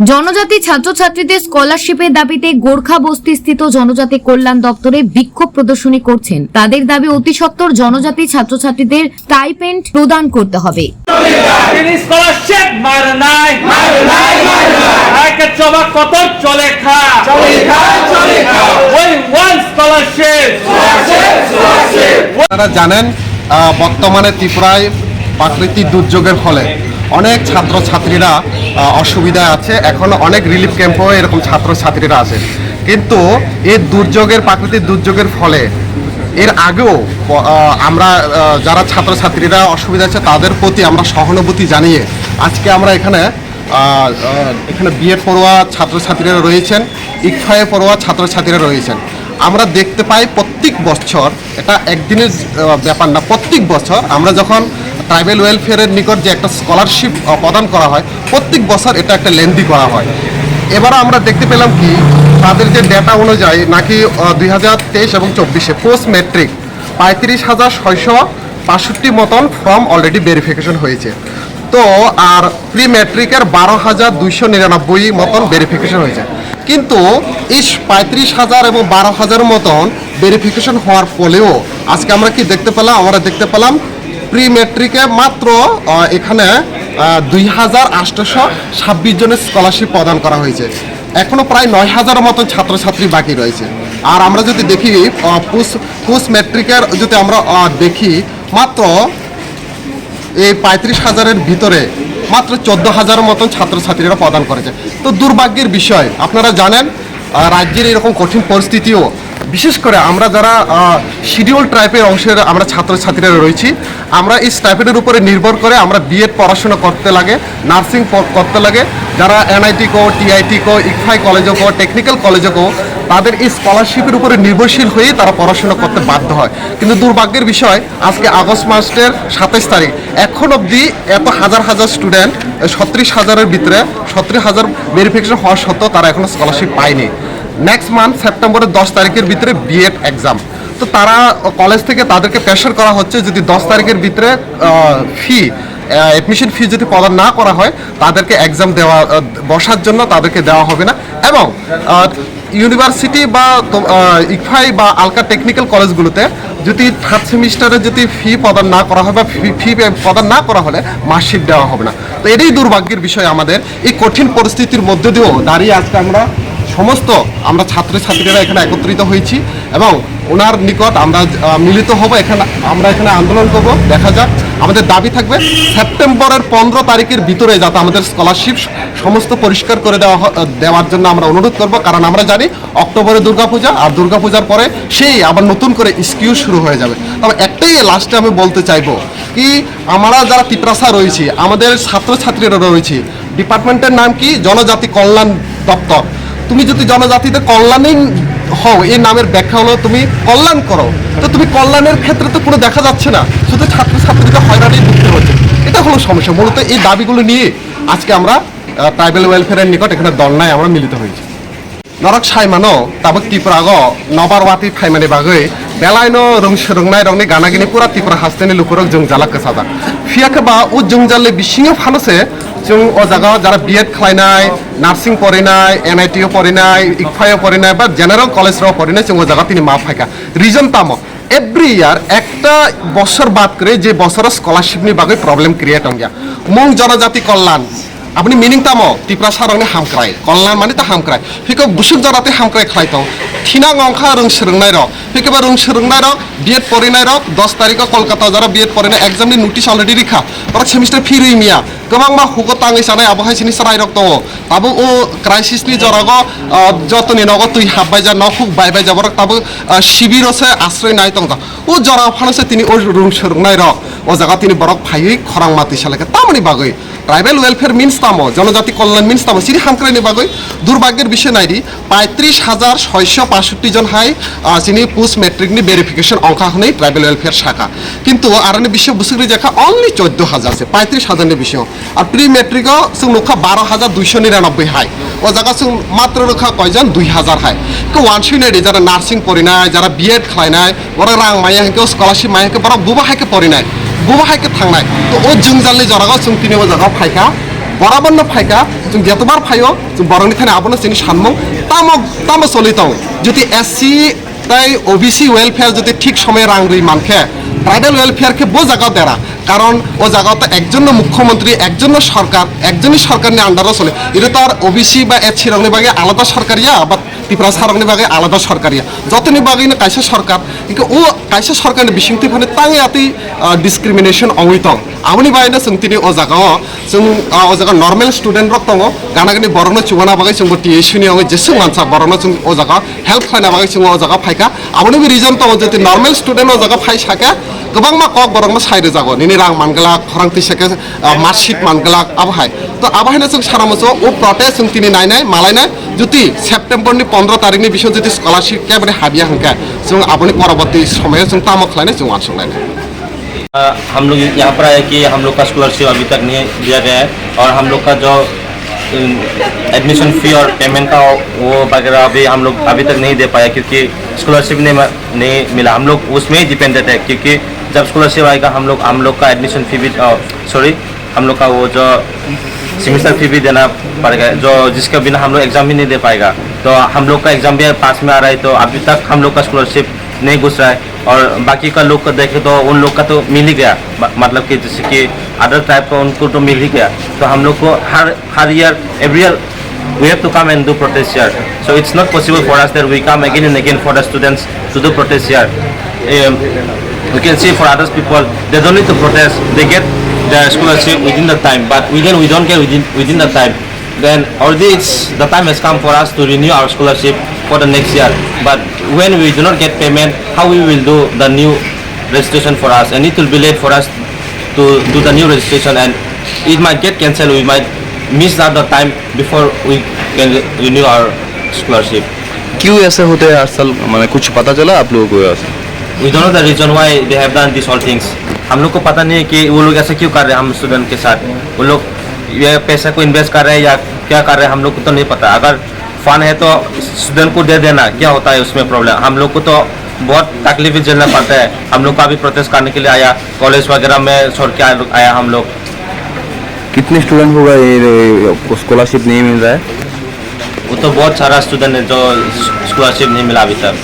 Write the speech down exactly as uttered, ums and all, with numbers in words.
জনজাতি ছাত্রছাত্রীদের স্কলারশিপের দাবিতে গোর্খা বস্তিস্থিত জনজাতি কল্যাণ দপ্তরে বিক্ষোভ প্রদর্শনী করছেন। তাদের দাবি, অতি সত্বর জনজাতি ছাত্রছাত্রীদের স্টাইপেন্ড প্রদান করতে হবে। তিনি স্কলারশিপ মার নাই। আইকে চবা কত চলে খা। We want scholarship. আপনারা জানেন, আহ, বর্তমানে ত্রিপুরায় প্রাকৃতিক দুর্যোগের ফলে অনেক ছাত্রছাত্রীরা, আহ, অসুবিধায় আছে। এখনো অনেক রিলিফ ক্যাম্পেও এরকম ছাত্রছাত্রীরা আছে। কিন্তু এই দুর্যোগের, প্রাকৃতিক দুর্যোগের ফলে এর আগেও প-, আহ, আমরা, আহ, যারা ছাত্রছাত্রীরা অসুবিধা আছে তাদের প্রতি আমরা সহানুভূতি জানিয়ে আজকে আমরা এখানে, আহ, আহ, এখানে বিএড পড়ুয়া ছাত্রছাত্রীরা রয়েছেন, ইকফায়ে পড়ুয়া ছাত্রছাত্রীরা রয়েছেন। আমরা দেখতে পাই প্রত্যেক বছর, এটা একদিনের, আহ, ব্যাপার না, প্রত্যেক বছর আমরা যখন ট্রাইবাল ওয়েলফেয়ারের নিকট যে একটা স্কলারশিপ, আহ, প্রদান করা হয়, প্রত্যেক বছর এটা একটা লেন্দি করা হয়। এবারও আমরা দেখতে পেলাম কি, তাদের যে ডেটা অনুযায়ী নাকি, আহ, দুই হাজার তেইশ এবং চব্বিশে পোস্ট ম্যাট্রিক পঁয়ত্রিশ হাজার ছয়শো বাষট্টি মতন ফর্ম অলরেডি ভেরিফিকেশন হয়েছে। তো আর প্রি ম্যাট্রিকের বারো হাজার দুইশো নিরানব্বই মতন ভেরিফিকেশন হয়েছে। কিন্তু এই পঁয়ত্রিশ হাজার এবং বারো হাজার মতন ভেরিফিকেশন হওয়ার ফলেও আজকে আমরা কি দেখতে পেলাম? আমরা দেখতে পেলাম প্রি ম্যাট্রিকে মাত্র, আহ, এখানে, আহ, দুই হাজার আটশোশো ছাব্বিশ জনের স্কলারশিপ প্রদান করা হয়েছে। এখনো প্রায় নয় হাজারের মতন ছাত্রছাত্রী বাকি রয়েছে। আর আমরা যদি দেখি, আহ, পোস্ট, পোস্ট ম্যাট্রিকের যদি আমরা, আহ, দেখি, মাত্র এই পঁয়ত্রিশ হাজারের ভিতরে মাত্র চোদ্দ হাজারের মতন ছাত্রছাত্রীরা প্রদান করেছে। তো দুর্ভাগ্যের বিষয়, আপনারা জানেন, আহ, রাজ্যের এরকম কঠিন পরিস্থিতিও, বিশেষ করে আমরা যারা, আহ, শিডিউল ট্রাইবের অংশের আমরা ছাত্রছাত্রীরা রয়েছি, আমরা এই স্টাইপেন্ডের উপরে নির্ভর করে আমরা বিএড পড়াশোনা করতে লাগে, নার্সিং প-, করতে লাগে। যারা এনআইটি কো, টিআইটি কো, ইকফাই কলেজে কো, টেকনিক্যাল কলেজে কো, তাদের এই স্কলারশিপের উপরে নির্ভরশীল হয়েই তারা পড়াশোনা করতে বাধ্য হয়। কিন্তু দুর্ভাগ্যের বিষয়, আজকে আগস্ট মাসের সাতাইশ তারিখ, এখন অবধি এত হাজার হাজার স্টুডেন্ট, ছত্রিশ হাজারের ভিতরে ছত্রিশ হাজার ভেরিফিকেশন হওয়া সত্ত্বেও তারা এখনো স্কলারশিপ পায়নি। নেক্সট মান্থ সেপ্টেম্বরের দশ তারিখের ভিতরে বিএড এক্সাম। তো তারা কলেজ থেকে তাদেরকে প্রেশার করা হচ্ছে, যদি দশ তারিখের ভিতরে, আহ, ফি, আহ, অ্যাডমিশন ফি যদি প্রদান না করা হয়, তাদেরকে এক্সাম দেওয়া, আহ, বসার জন্য তাদেরকে দেওয়া হবে না। এবং, আহ, ইউনিভার্সিটি বা তো, আহ, ইকফাই বা আলকা টেকনিক্যাল কলেজগুলোতে যদি থার্ড সেমিস্টারে যদি ফি প্রদান না করা হয় বা ফি, ফি পে প্রদান না করা হলে মার্কশিট দেওয়া হবে না। তো এটাই দুর্ভাগ্যের বিষয় আমাদের। এই কঠিন পরিস্থিতির মধ্যে দিয়েও দাঁড়িয়ে আজকে আমরা সমস্ত, আমরা ছাত্রছাত্রীরা এখানে একত্রিত হয়েছি এবং ওনার নিকট আমরা, আহ, মিলিত হব। এখানে আমরা এখানে আন্দোলন করব। দেখা যাক, আমাদের দাবি থাকবে সেপ্টেম্বরের পনেরো তারিখের ভিতরে যাতে আমাদের স্কলারশিপ সমস্ত পরিষ্কার করে দেওয়া হ-, দেওয়ার জন্য আমরা অনুরোধ করব, কারণ আমরা জানি অক্টোবরে দুর্গাপূজা, আর দুর্গাপূজার পরে সেই আবার নতুন করে স্কিউ শুরু হয়ে যাবে। তবে একটাই লাস্টে আমি বলতে চাইবো কি, আমরা যারা তিপ্রাসা রয়েছি, আমাদের ছাত্রছাত্রীরা রয়েছি, ডিপার্টমেন্টের নাম কি? জনজাতি কল্যাণ দপ্তর। তুমি যদি জনজাতিদের কল্যাণই হও, এই নামের ব্যাখ্যা হলো তুমি কল্যাণ করো, তো তুমি কল্যাণের ক্ষেত্রে তো কোনো দেখা যাচ্ছে না, শুধু ছাত্রছাত্রীদের হয়রানি ভুগতে হচ্ছে। এটা হলো সমস্যা। মূলত এই দাবিগুলো নিয়ে আজকে আমরা, আহ, ট্রাইবাল ওয়েলফেয়ারের নিকট এখানে ধর্নায় আমরা মিলিত হয়েছি। Norok sai mano, tabuk Tripura o nobar watwi phaimani bagwi belaino rwng swrwngnairokni gana gini pura Tripura hasteni lukurok jwngjala kwchajak. Phiya khe ba o jwngjalni bisingo phano se chwng o jaga o jara B Ed khlainai, nursing porinai, N I T o porinai, Ikphai o porinai ba general college rok porinai chwng o jaga tini ma phaikha. Reason tamo? Every year ekta bosor bad kwrwi je bosoro scholarship ni bagwi problem create wngya. Mung jonojati kollan, aboni meaning tamo? Tiprasa rokni hamkrai. Kollan mani ta hamkrai. Hiko busuk jonati hamkrai khlai tong. Thina ngongkha rwng swrwngnai rok. Hiko ba rwng swrwngnai rok, B Ed porinai rok, dos tarikh o Kolkata o jara B Ed porinai exam ni notice already rikha. Borok semester fee rwi miya. Kwbangma hugo tangwi sanai, abo hai sini chwrairok tongo. Tabuk o crisis ni jorago, ah, jotoni nogo twi hapbaija, nok huk baibaija, borok tabuk, ah, sibiro se asroi nai tongkha. O jora phano se tini o rung swrwngnairok o jaga tini borok phaiwi khorang matwi salaikha. Tamoni bagwi tribal welfare means tamo, jonojati kollan means tamo, siri hamkraini bagwi durbagir bisoi naidi. Paitris hajar soiso pasotti jon hai, ah, chini post matric ni verification ongkha hwnwi tribal welfare sakha. Kintu aroni bising busuk rijakha only choddo hajar se, paitris hajar ni bisingo. Ar pre matric o chwng nukha baro hajar duiso niranobboi hai. O jaga chwng matro nukha koijon? Dui hajar hai. Khe wansui naidi, jara nursing porinai, jara B Ed khlainai, borok rang maya hinkhe, scholarship maya hinkhe, borok buba hai khe porinai, buba hai khe thangnai. To o jwngjal ni jora o chwng tini o jaga phaikha. Boraborno phaikha, chwng jetobar phaio, chwng borokni thani abono chini sanmung tamo, tamo choli tongo. Jodi S C tai O B C welfare jodi thik somoy rang rwi mankhe, tribal welfare khe bo jagao dera. Karon o jagao to ekjonno mukhyamantri, ekjonno sorkar, ekjonni sorkarni under-o chole. Iro to ar O B C ba S C rokni bagwi alada sorkar ya, ba Tiprasa rokni bagwi alada sorkar ya. Jotoni bagwino kaisa sorkar, hingke o kaisa sorkarni bisingtwi phano tangwi atwi, ah, discrimination ongwi tong. Aboni bagwino chwng tini o jagao, chwng, ah, o jaga normal student rok tongo, gana gani borokno chubana bagwi chwngbo T S U ni ongwi jeswk mansa borokno chwng o jaga help khlaina bagwi chwng o jaga phaikha. Aboni bo reason tongo, jodi normal student o jaga phai sakhe, kwbangma kok borokno sai rwjago, nini rang man glak, khorang twi sakhe, ah, mark sheet man glak, abo hai. To abo haino chwng sana muchungo o protest chwng tini nainai, malainai, jodi September ni pondro tarikh ni bisingo jodi scholarship keboni habya hwnkhe, chwng aboni poroborti somoyo chwng tamo khlainai chwng uansuk lainai. अ, हम लोग यहाँ पर आए कि हम लोग का स्कॉलरशिप अभी तक नहीं दिया गया है और हम लोग का जो, उम, एडमिशन फी और पेमेंट का वो वगैरह अभी हम लोग अभी तक नहीं दे पाया क्योंकि स्कॉलरशिप नहीं म-, नहीं मिला। हम लोग उसमें ही डिपेंडेंट है क्योंकि जब स्कॉलरशिप आएगा हम लोग, हम लोग का एडमिशन फी भी, अ, सॉरी, हम लोग का वो जो सेमेस्टर फी भी देना पड़ेगा, जो जिसके बिना हम लोग एग्जाम भी नहीं दे पाएगा। तो हम लोग का एग्जाम भी पास में आ रहा है, तो अभी तक हम लोग का स्कॉलरशिप नहीं घुस रहा है। और बाकी का लोग को देखे तो उन लोग का तो मिल ही गया, म-, मतलब कि जैसे कि अदर ट्राइब का उनको तो मिल ही गया। तो हम लोग को हर, हर year, every year we have to come and do protest here. So it's not possible for us that we come again and again for the students to do protest here. Um, we can see for others people, they don't need to protest. They get their scholarship within the time, but we then we don't get within, within the time. Then already it's the time has come for us to renew our scholarship for the next year. But when we do not get payment, how we will do the new registration for us? And it will be late for us to do the new registration, and it might get cancelled. We might miss out the time before we can renew our scholarship. क्यों ऐसा होता है हर साल, माने कुछ पता चला आप लोगों को ऐसा? We don't know the reason why they have done these all things. हम लोग को पता नहीं है कि वो लोग ऐसा क्यों कर रहे हैं हम स्टूडेंट के साथ। वो लोग ये पैसा को इन्वेस्ट कर रहे हैं या क्या कर रहे हैं, हम लोग को तो नहीं पता। अगर फंड है तो स्टूडेंट को दे देना, क्या होता है उसमें प्रॉब्लम? हम लोग को तो बहुत तकलीफ भी झेलना पड़ता है। हम लोग को अभी प्रोटेस्ट करने के लिए आया, कॉलेज वगैरह में छोड़ के आ-, आया हम लोग। कितने स्टूडेंट होगा ये, ये स्कॉलरशिप नहीं मिल रहा है? वो तो बहुत सारा स्टूडेंट है जो स्कॉलरशिप नहीं मिला अभी तक।